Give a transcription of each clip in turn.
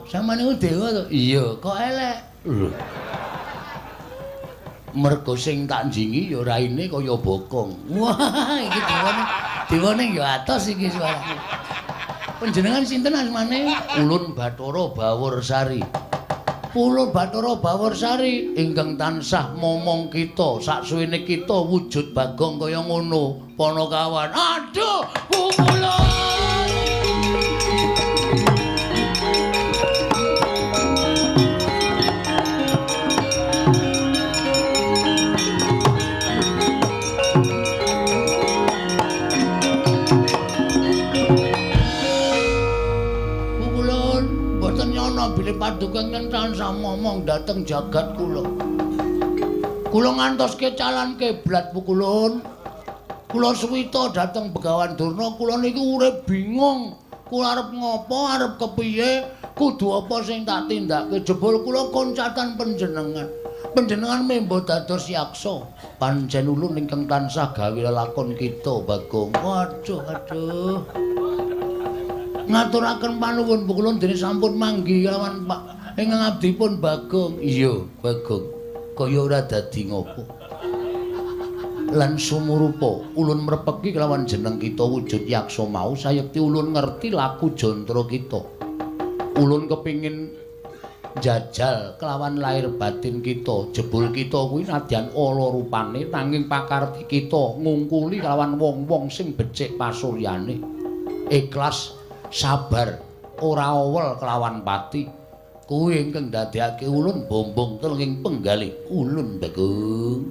Sampeyan niku dewa to? Iya, kok elek? Lho. Mergo sing tak njingi ya raine kaya bokong. Wah, iki dewane. Dewane ya atos iki suarane. Panjenengan sinten asmane? Ulun Bathara Bawursari. Ulun Bathara Bawursari ingkang tansah momong kita saksuwene kita wujud Bagong kaya ngono. Panakawan. Aduh, pukulun. Bilih paduka ingkang tansah momong dhateng jagat kula. Kula ngantoske calan kiblat pukulun. Kula suwita dhateng Begawan Durna, kula niki urip bingung. Kula arep ngopo, arep kepiye, kudu apa sing tak tindake. Jebul kula koncatan panjenengan. Panjenengan membo dados yaksa. Pancen ulun ingkang tansah gawe lelakon kita, Bagong. Waduh, aduh. Ngaturaken panuwun pukulun dene sampun manggi kelawan Pak ingkang abdipun Bagong. Iya, Bagong. Kaya ora dadi ngopo. Lan sumurupa ulun mrepeki kelawan jeneng kita wujud yaksa mau sayekti ulun ngerti laku jantра kita. Ulun kepingin jajal kelawan lahir batin kita. Jebul kita kuwi nadyan ala rupane nanging pakarti kita ngungkuli kelawan wong-wong sing becik pasuryane. Ikhlas, sabar, ora owel kelawan pati. Kuwi ingkang ndadekake ulun bombong telenging penggalih ulun Bagong.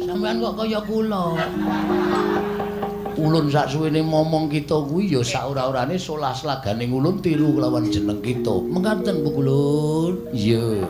Sampeyan kok kaya kula. Ulun saksuwene momong kita kuwi ya saora-orane solah slaganing ulun tiru kelawan jeneng kita. Mekaten pukulun. Iya.